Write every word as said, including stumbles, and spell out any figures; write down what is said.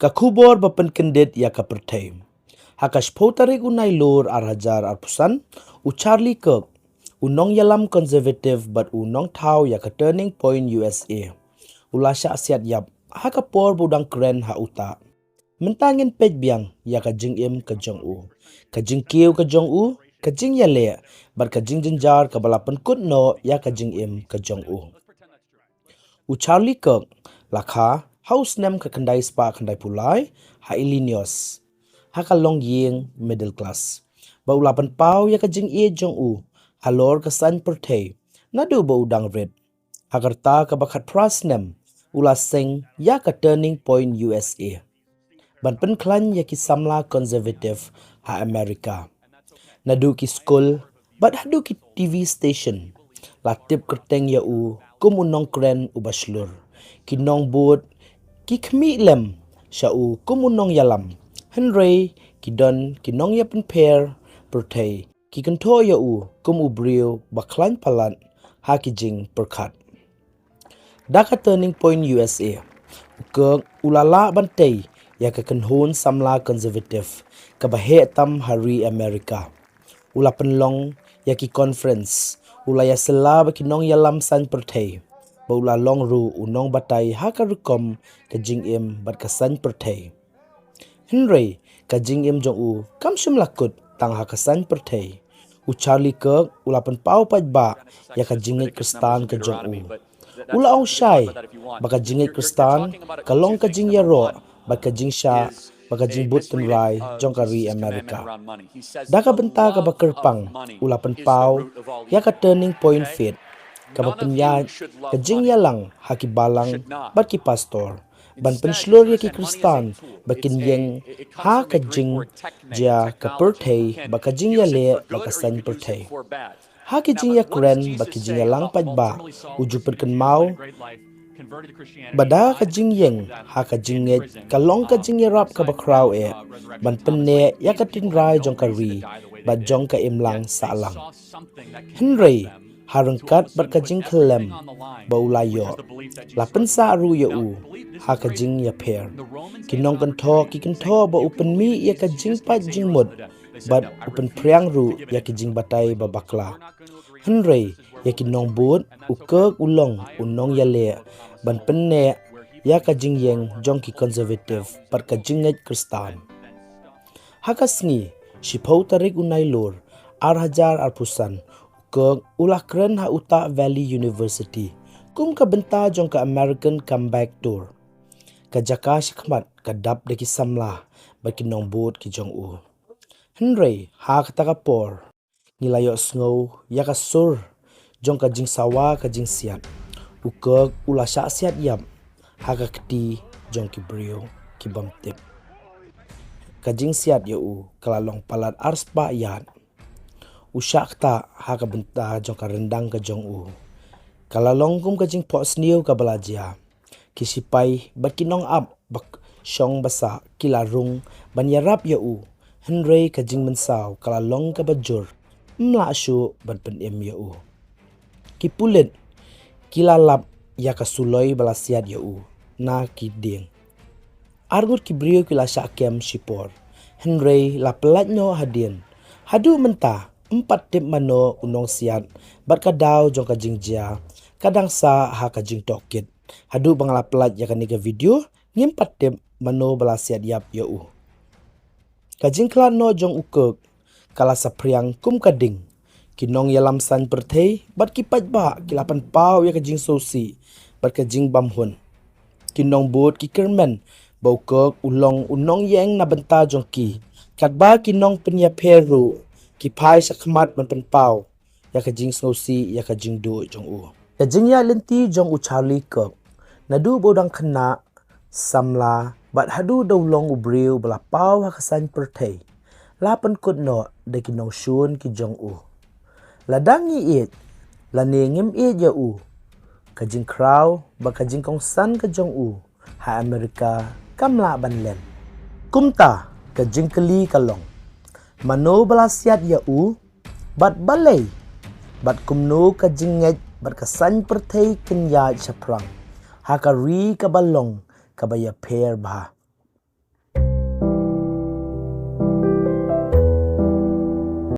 Ka khubor ba pynkyndit ïa ka pyrthei. Ha ka shiphew tarik u Nailur ar hajar arphew san, u Charlie Kirk, u nongïalam conservative bad u nongthaw ïa ka Turning Point U S A, u la shah siat ïap ha ka por ba u dang kren ha uta. Mynta ngin peit biang ïa ka jingim ka jong u, ka jingkiew ka jong u, ka jingïaleh bad ka jingjynjar kaba la pynkut noh ïa ka jingim ka jong u. U Charlie Kirk la kha ha u snem ka khyndai spah khyndaiphew lai ha Illinois, ha ka longïing middle class, ba u la pynpaw ïa ka jingïeit jong u halor ka saiñ pyrthei naduh ba u dang rit. Ha ka rta kaba khatphra snem, u la seng ïa ka Turning Point U S A ban pynkhlaiñ ïa ki samla conservative ha America. Naduh ki skul bad haduh ki T V station la tip kyrteng ïa u kum u nongkren uba shlur. Ki nongbud ki khmih lem sha u kum u nongïalam, hynrei ki don ki nongïapynpher pyrthei ki kynthoh ïa u kum u briew ba khlaiñ palat ha ki jingpyrkhat. Da ka Turning Point U S A, u Kirk u la lah ban tei ïa ka kynhun samla conservative kaba heh tam ha ri America. U la pynlong ïa ki conference, u la ïasylla bad ki nongïalam saiñ pyrthei, bad u la long ruh u nongbatai ha ka rukom ka jingim bad ka saiñ pyrthei. Hynrei ka jingim jong u kam shym la kut tang ha ka saiñ pyrthei. U Charlie Kirk u la pynpaw paidbah ïa ka jingngeit Khristan ka jong u. U la ong shai ba ka jingngeit Khristan ka long ka jingïaroh bad ka jingshah bad ka jingbud tynrai jong ka ri America. Da ka bynta kaba kyrpang, u la pynpaw ïa ka Turning Point Faith, kaba pynïaid ka jingïalang ha ki balang bad ki pastor ban pynshlur ïa ki Khristan ba kin ïeng ha ka jingjia ka pyrthei bad ka jingïaleh bad ka saiñ pyrthei. Ha ki jingïakren bad ki jingïalang paidbah, u ju pynkynmaw ba da ka jingïeng ha ka jingngeit ka long ka jingïarap kaba khraw eh ban pynneh ïa ka tynrai jong ka ri bad jong ka imlang sahlang. Hynrei ha ryngkat bad ka jingkhyllem ba u la ïoh, la pynsah ruh ïa u ha ka jingïapher. Ki nongkynthoh ki kynthoh ba u pynmih ïa ka jingpait jingmut bad u pynphriang ruh ïa ki jingbatai ba bakla. Hynrei ïa ki nongbud, u Kirk u long u nongïaleh ban pynneh ïa ka jingïeng jong ki conservative bad ka jingngeit Khristan. Ha ka sngi shiphew tarik u Nailur ar hajar arphew san, u Kirk u la kren ha Utah Valley University kum ka bynta jong ka American Comeback Tour. Ka jaka shakhmat ka dap da ki samla bad ki nongbud ki jong u. Hynrei ha kata ka por, ngi la ïohsngew ïa ka sur jong ka jingsawa ka jingsiat. U Kirk u la shah siat ïap ha ka kti jong ki briew ki bym tip. Ka jingsiat ïa u ka la long palat ar spah ïad. U shah ktah ha ka bynta jong ka ryndang ka jong u. Ka la long kum ka jingphohsniew kaba la jia. Ki sipai bad ki nongap ba shong ba sah ki la rung ban ïarap ïa u, hynrei ka jingmynsaw ka la long kaba jur, ym lah shuh ban pynim ïa u. Ki pulit ki la lap ïa ka suloi ba la siat ïa u na ki dieng. Arngut ki briew ki la shah kem shipor, hynrei la pyllait noh hadien. Haduh mynta ym pat tip mano u nongsiat bad ka daw jong ka jingjia ka dang sah ha ka jingtohkit. Haduh ba nga la pyllait ïa kane ka video, ngim pat tip mano ba la siat ïap ïa u. Ka jingkhlad noh jong u Kirk ka la saphriang kum ka ding. Ki nongïalam saiñ pyrthei bad ki paidbah ki la pynpaw ïa ka jingsngewsih bad ka jingbymhun. Ki nongbud ki kyrmen ba u Kirk u long u nongïeng na bynta jong ki. Katba ki nongpynïapher ruh ki phai shakhmat ban pynpaw ïa ka jingsngewsih ïa ka jingduh jong u. Ka jingïaid lynti jong u Charlie Kirk, naduh ba u dang khynnah samla bad haduh da u long u briew ba la paw ha ka saiñ pyrthei, la pynkut noh da ki nongshun ki jong u. Lada ngi ïeit lane ngim ïeit ïa u, ka jingkhraw bad ka jingkongsan ka jong u ha America kam lah ban len. Kumta ka jingkylli ka long, mano ba la siat ïa u bad balei? Bad kumno ka jingngeit bad ka saiñ pyrthei kin ïaid shaphrang ha ka ri kaba long kaba ïapher bha?